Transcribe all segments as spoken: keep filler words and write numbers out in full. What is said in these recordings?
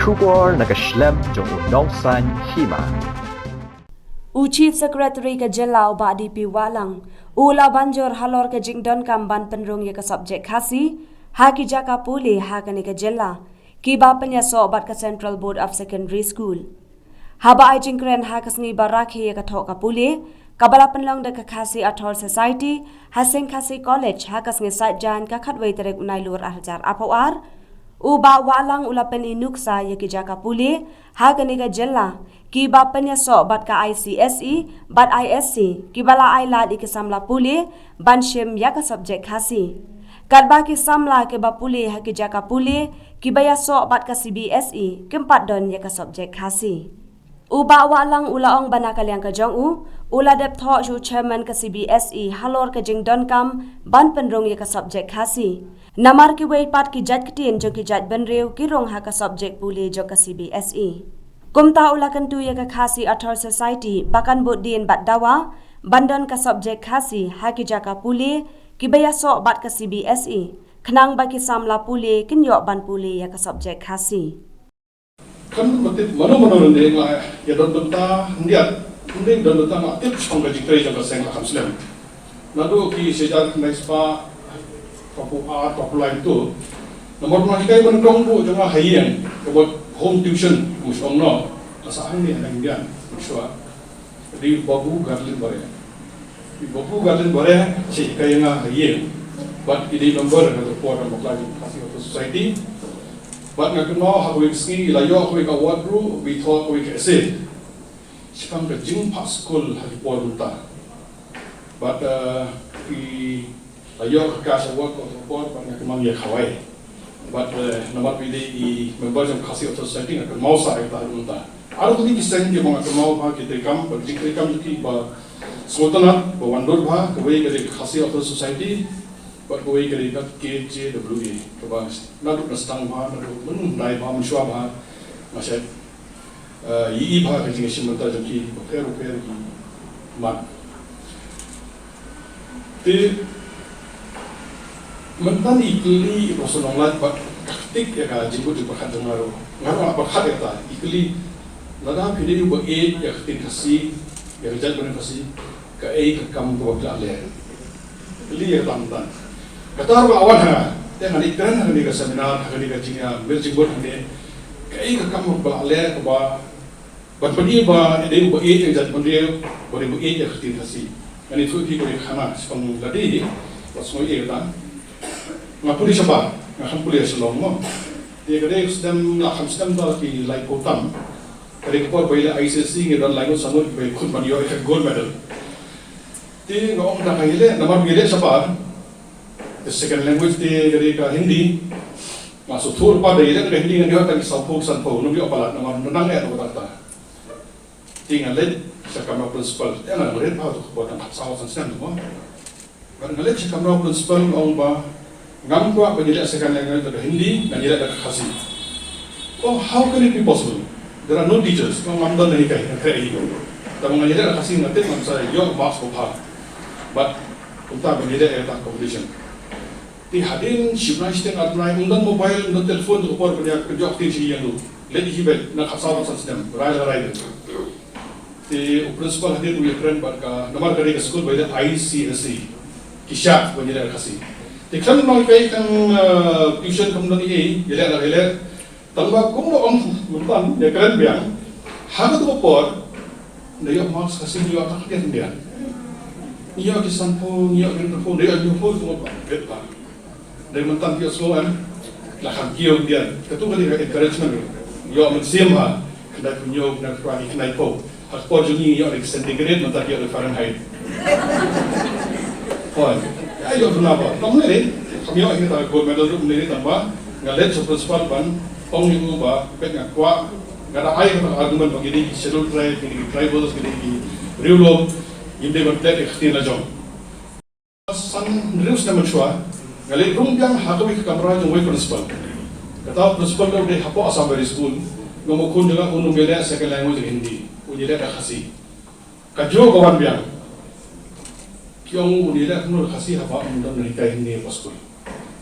Khubor na ka shlem jong u Nongsaiñ Hima. U Chief Secretary ka jylla u Bah D P Wahlang u la ban jur halor ka jingdonkam ban pynrung ïa ka subject Khasi ha ki jaka pule ha kane ka jylla, kiba pynïasoh bad ka Central Board of Secondary School. Haba ai jingkren ha ka sngi ba rakhe ïa ka thoh ka pule kaba la pynlong da ka Khasi Authors' Society ha Seng Khasi College ha ka sngi Saitjaiñ ka khatwei tarik u Nailur ar hajar arphew ar, u Bah Wahlang u la pyni nuksa ïa ki jaka pule ha kane ka jylla kiba pynïasoh bad ka I C S E bad I S C, kiba la ai lad ïa ki samla pule ban shim ïa ka subject Khasi. Katba ki samla kiba pule ha ki jaka pule kiba ïasoh bad ka C B S E kim pat don ïa ka subject Khasi. U Bah Wahlang u la ong ba na ka liang ka jong u, u la dep thoh sha u chairman ka C B S E halor ka jingdonkam ban pynrung ïa ka subject Khasi. Namar kiwei pat ki jait ktien jong ki jait bynriew ki rung ha ka subject pule jong ka C B S E. Kumta u la kyntu ïa ka Khasi Authors' Society ba kan bud dien bad dawa ban don ka subject Khasi ha ki jaka pule kiba ïasoh bad ka C B S E, khnang ba ki samla pule kin ïoh ban pule ïa ka subject Khasi. Kan mano mano ne nga ïa don bynta hyndiat, hyndiat don bynta nga tip shaphang ka jingtrei jong ka seng la kham slem. Naduh ki shi hajar khyndai spah arphew ar arphew lai to. Namar nga hikai ban kong bu jong nga ha ïing, ka bad home tuition, mu shong no. Ka sa hangne ha nang bian, mu shwa. Di Babu Garlin Bare. Di Babu Garlin Bare, shi hikai nga ha ïing. Bad i di member ha ka por ka bakla jong Khasi Authors' Society. Bad nga kynmaw ha kawei ka sngi, i la ïoh kawei ka award ruh, ba i thoh kawei ka essay shaphang ka jingphah skul ha ki por mynta. Bad, eh, i la ïoh ka cash award ka por, bad nga kynmaw ïa khawai. Bad, eh, namar ba i dei i member jong Khasi Authors' Society, nga kynmaw sa ïa kata mynta. Ar tylli ki seng kiba nga kynmaw bha ki treikam, bad ki treikam jong ki ba sngewtynnat, ba wan dur bha, kawei ka dei ka Khasi Authors' Society, bad kawei ka dei ka K J W A, kaba naduh na sdang bha, naduh mynhyndai bha, mynshuwa bha, nga shet, eh, ïohi bha ka jingïashim bynta jong ki bapher bapher ki mat. Te mynta i kylli i Professor Nonglait bad ka ktik ïa ka jingkut jingpyrkhat jong nga ruh. Nga ruh nga pyrkhat ïa kata, i kylli, lada phi dei uba ïeit ïa ka ktien Khasi, ïa ka jaitbynriew Khasi, kaei ka kam kaba phi lah leh? Kylli ïa kata mynta. Kata ruh ka la wan ha nga. Te ngan ïakren ha kane ka seminar, ha kane ka jingïamir jingmut hangne. Kaei ka kam kaba lah leh kaba ban pyni ba i dei uba ïeit ïa ka jaitbynriew, ba dei uba ïeit ïa ka ktien Khasi. Ngan ïathuh ïa phi kawei ka khana shaphang lade hi, wat sngew ïeit kata. Nga pule shabar, nga khlem pule Shillong mo. Te ka dei ka snem, la kham snem da ki laiphew tam. Ka dei ka por ba ïaleh I C S E, ngi don lai ngut san ngut ba ïakhun ban ïoh ïa ka gold medal. Te nga ong da nga ïaleh, namar ba ïaleh shabar, the second language te ka dei ka Hindi. Nga sngewthuh lypa da ïaleh ka Hindi ngan ïoh tang ki sawphew sanphew, ngam ïoh palat namar nang eh na kata kata. Te nga leit sha kamra principal, te nga dang rit bha tu, ka por tang khatsaw san snem tu mo. Bad nga leit sha kamra principal, nga ong ba ngam kwah ban ïaleh second language da ka Hindi, ngan ïaleh da ka Khasi. Oh, how can it be possible? There are no teachers. Nga ong ngam don na hikai, nga khreh hi. Tangba ngan ïaleh da ka Khasi, nga tip ngan sa ïoh marks ba bha. Bad kumta ban ïaleh ïa ka competition. Te hadien shi bnai shiteng ar bnai, ym don mobile, ym don telephone, tu ka por ban ïa pynjot ktien sha ïing ruh. Leit hi beit, na khatsaw san snem, rai la rai beit. Te u principal hadien u ïakren bad ka, namar ka dei ka skul ba ïaleh I C S E, ki shah ban ïaleh Khasi. Te khlem nang kai kang, eh, tuition, khlem nang ei ei, ïaleh la ïaleh. Tangba kum ba ong u Tan ïakren biang, ha katu ka por, da ïoh marks Khasi, ngi ïoh tang khyndiat khyndiat. Ngi ïoh ki sanphew, ngi ïoh ki hynriewphew, da ïoh hynñiewphew, kumba bit ba. Dei mynta ki ïohsngew em, la kham kiew khyndiat. Katu ka dei ka encouragement. Ïoh mynsiem ha, khyndaiphew hynñiew, khyndaiphew phra, khyndaiphew. Ha ka por jong ngi ïoh dei ka centigrade, mynta ki ïoh dei Fahrenheit. Hooid. Ai ïoh duna ba. Tang ne dei, kham ïoh ïa ka gold medal ruh ne dei tang ba. Nga leit sha principal ban ong ïa u ba, peit nga kwah, nga da ai ka argument ba ngi dei ki scheduled tribe, ngi dei ki tribals, ngi dei ki riewlum, ngim dei ban pynleh ïa ka ktien la jong. San hynriew snem mynshuwa, nga leit rung biang ha kawei ka kamra jong uwei u principal. Kata u principal u dei hapoh Assam Valley School, nga ong u khun jong nga un ym ïaleh second language ka Hindi, un ïaleh da ka Khasi. Kajuh ka wan biang. Ki ong un ïaleh kumno da ka Khasi haba ym don hikai Hindi hapoh skul.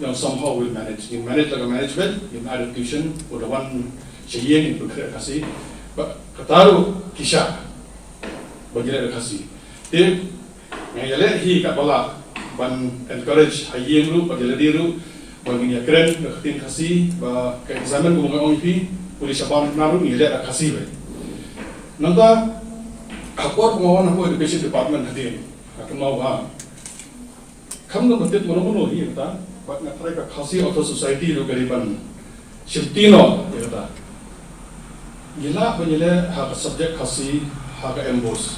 Nga ong somehow we'll manage. Ngin manage la ka management, ngin add tuition, u da wan Sha ïing ngin pynkhreh Khasi, ba kata ruh ki shah ba ngi leh da Khasi. Te nga ïaleh hi katba lah ban encourage ha ïing ruh, ba ïalade ruh, ba ngin ïakren da ka ktien Khasi, ba ka exam kumba nga ong ïa phi, pule shabar na ruh ngin ïaleh da Khasi beit. Nangta ha por ba nga wan hapoh education department hadien, nga kynmaw ba kham don ba tip mano mano hi ïa kata, bad nga tharai ka Khasi Author Society ruh ka dei ban shimti noh ïa kata. Ngi lah ban ïaleh ha ka subject Khasi ha ka MBOSE.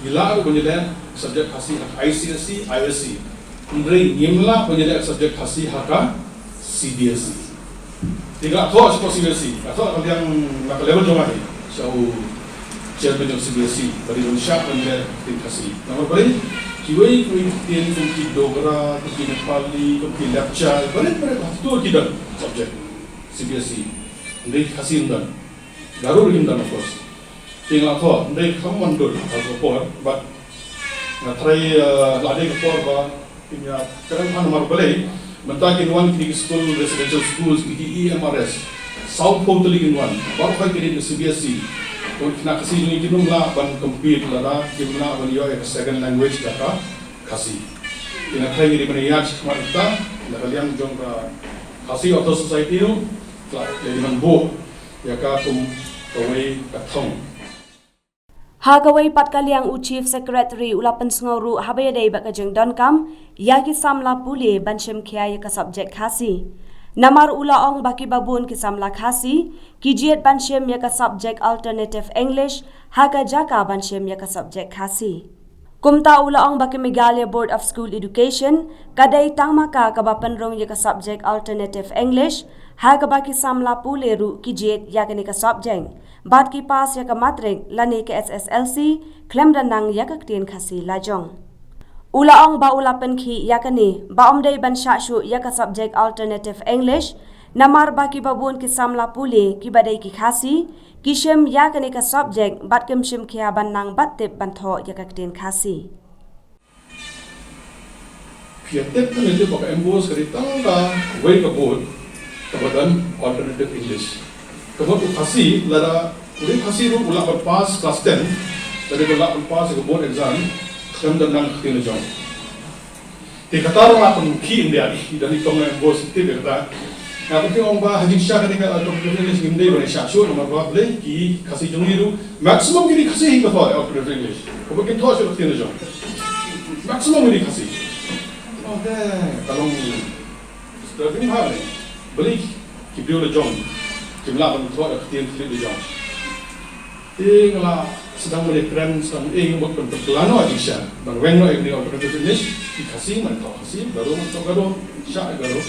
Ngi lah ruh ban ïaleh subject Khasi ha ka ICSE, ISC. Hynrei ngim lah ban ïaleh subject Khasi ha ka CBSE. Te nga thoh sha ka CBSE, nga thoh ka liang na ka level jong nga hi sha u chairman jong CBSE, ba dei ban shah ban leh ktien Khasi. Namar balei, kiwei kiwei ki ktien kum ki Dogra, kum ki Nepali, kum ki Lepcha, balei balei ha tu ki don subject CBSE. Hynrei Khasi ym don. Garo ruh ym don, of course. Te nga thoh, hynrei kham wan dur ha ka por, bad nga tharai, eh, la dei ka por ba pynïakren ha namar balei mynta kin wan kine ki school, residential schools, kine ki EMRS. Sawphew tylli kin wan, baroh kine ki CBSE. Bad ki khynnah Khasi jong ngi kin ym lah ban compete lada kim lah ban ïoh ïa ka second language da ka Khasi. Te nga tharai ngi dei ban ïaid shakhmat ïa kata, na ka liang jong ka Khasi Author Society ruh, ka la dei ban buh ïa ka kum kawei ka thong. Ha kawei pat ka liang u Chief Secretary u la pynsngew ruh haba ïadei bad ka jingdonkam ïa ki samla pule ban shim khia ïa ka subject Khasi. Namar u la ong ba kiba bun ki samla Khasi ki jied ban shim ïa ka subject Alternative English ha ka jaka ban shim ïa ka subject Khasi. Kumta u la ong ba ka Meghalaya Board of School Education ka dei tang ma ka kaba pynrung ïa ka subject Alternative English, ha kaba ki samla pule ruh ki jied ïa kane ka subject bad ki pass ïa ka matric lane ka SSLC khlem da nang ïa ka ktien Khasi lajong. U la ong ba u la pynkhih ïa kane ba ym dei ban shah shuh ïa ka subject Alternative English, namar ba kiba bun ki samla pule kiba dei ki Khasi ki shim ïa kane ka subject bad kim shim khia ban nang bad tip ban thoh ïa ka ktien Khasi. Phi ïa tip ne ym tip, ba ka MBOSE ka dei tang kawei ka board kaba don Alternative English. Ka mut u Khasi, lada u dei Khasi ruh u lah ban pass class ten, lada u lah ban pass ïa ka board exam khlem da nang ktien lajong. Te kata ruh nga pynkhih ïa i, i don i kong na MBOSE tip ïa kata. Nga pynkhih, ong ba ha jingshisha kane ka Alternative English ngim dei ban shah shuh namar ba balei ki Khasi jong ngi ruh maximum ki dei Khasi hi ka thoh Alternative English. Kaba kin thoh shuh ka ktien lajong. Maximum ki dei Khasi. Ong te ka long, disturbing bha ne. Balei ki briew lajong kim lah ban thoh ka ktien Khasi lajong. Te nga la sdang ban ïakren, sdang, eh, ngi mut ban pynkylla noh ha jingshisha ban weng noh ïa kane ka Alternative English. Ki Khasi man thoh Khasi, Garo man thoh Garo, shah Garo.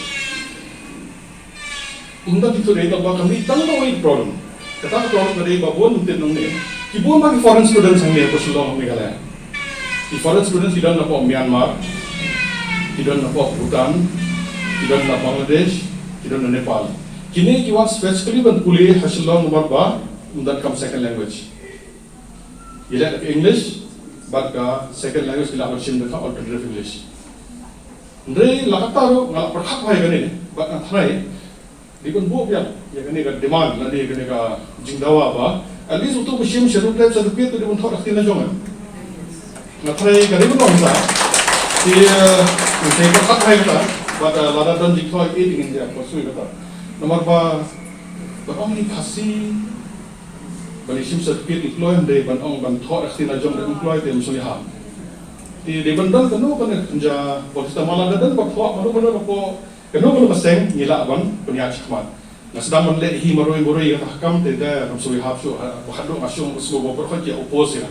Ym don, ki tu dei tang ba ka mih tang ba wei problem. Kata ka problem ka dei ba bun mynta nangne ki bun ba ki foreign students hangne ha Shillong, ha Meghalaya. Ki foreign students ki don napoh Myanmar, ki don napoh Bhutan, ki don na Bangladesh, ki don na Nepal. Kine ki wan specifically ban pule ha Shillong namar ba ym don kam second language. Ïaleh da ka English, bad ka second language ki lah ban shim da ka Alternative English. Hynrei la katta ruh nga la pyrkhat bha ïa kane, bad nga tharai dei ban buh biang ïa kane ka demand lane ïa kane ka jingdawa ba at least uto uba shim Scheduled Tribe certificate te dei ban thoh da ka ktien la jong. Nga tharai ka dei ban long sa. Te, eh, nga tharai ka pyrkhat bha ïa kata, bad, eh, lada don jingthoh ïa kane te ngin ïa pursue ïa kata. Namar ba, ba ong ngi Khasi, ban ïa shim certificate ngi kloi, hynrei ban ong ban thoh da ka ktien la jong dei ban kloi te ym sngewbha. Te dei ban don kano kano ka kynja policy, te ma lada don ba thoh mano mano napoh kano kano ka seng, ngi lah ban pynïaid shakhmat. Nga sdang ban leh hi marwei marwei ïa kata ka kam, te da ngam sngewbha shuh, ha, ba haduh nga shu sngewbha ba pyrkhat ïa oppose ïa.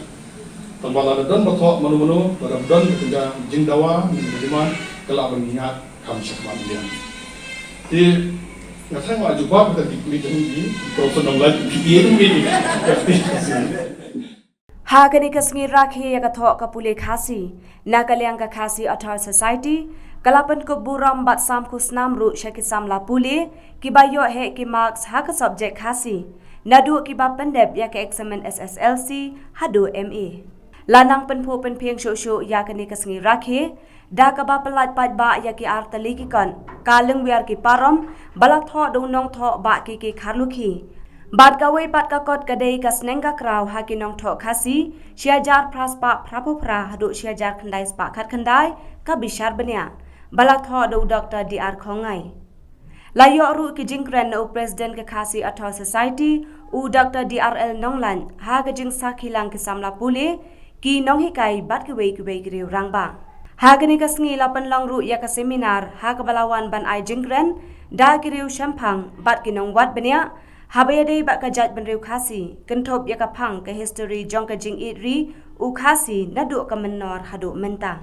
Tang ba lada don ba thoh mano mano, lada don ka kynja jingdawa, ka demand, ka lah ban ngiat kam shakhmat ïa. Te nga tharai nga jubab kata ki kli jong ki professional life ki ïa ki. Ha kane ka sngi rakhe ïa ka thoh ka pule Khasi, na ka liang ka Khasi Author Society ka la pynkup burom bad sam khusnam ruh sha ki samla pule kiba ïoh heh ki marks ha ka subject Khasi, naduh kiba pyndep ïa ka eksamin SSLC haduh MA. La nang pynphuh pynphieng shuh shuh ïa kane ka sngi rakhe da kaba pyllait paidbah ïa ki artylli ki kot, ka Lyngwiar ki Parom ba la thoh da u nongthoh Bah K K Kharlukhi. Bad kawei pat ka kot ka dei ka sneng ka kraw ha ki nongthoh Khasi, shi hajar phra spah phra phew phra haduh shi hajar khyndai spah khat khyndai, ka bishar bniah, ba la thoh da u Doktor D R Khongngai. La ïoh ruh ki jingkren na u President ka Khasi Author Society, u Doktor D R L Nonglait, ha ka jingsakhi lang ki samla pule, ki nonghikai bad kiwei kiwei ki riew rangbah. Ha kane ka sngi la pynlong ruh ïa ka seminar ha kaba la wan ban ai jingkren da ki riew shemphang bad ki nongwad bniah, haba ïadei bad ka jaitbynriew Khasi, kynthup ïa ka phang ka history jong ka jingïeit ri u Khasi naduh ka mynnor haduh mynta.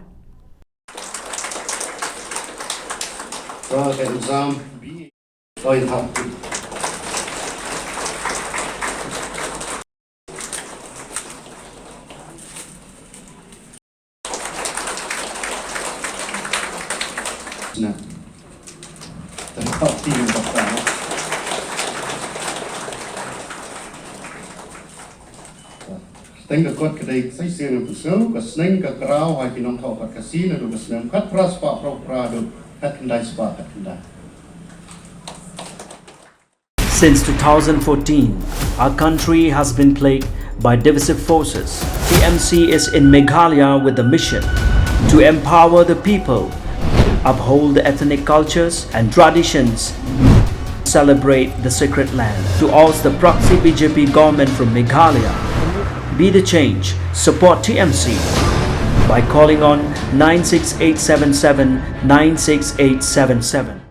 Ka exam B A. Oi, ha. Na. Tang top team of the. Tang ka kot ka dei sa shisien, ngan pynsngew, ka sneng ka kraw ha ki nongthoh kot Khasi naduh ka snem khatphra spah phra phew phra haduh khatkhyndai spah khatkhyndai. Since two thousand fourteen, our country has been plagued by divisive forces. T M C is in Meghalaya with the mission to empower the people, uphold the ethnic cultures and traditions, celebrate the sacred land. To oust the proxy B J P government from Meghalaya, be the change, support T M C by calling on nine six eight seven seven nine six eight seven seven.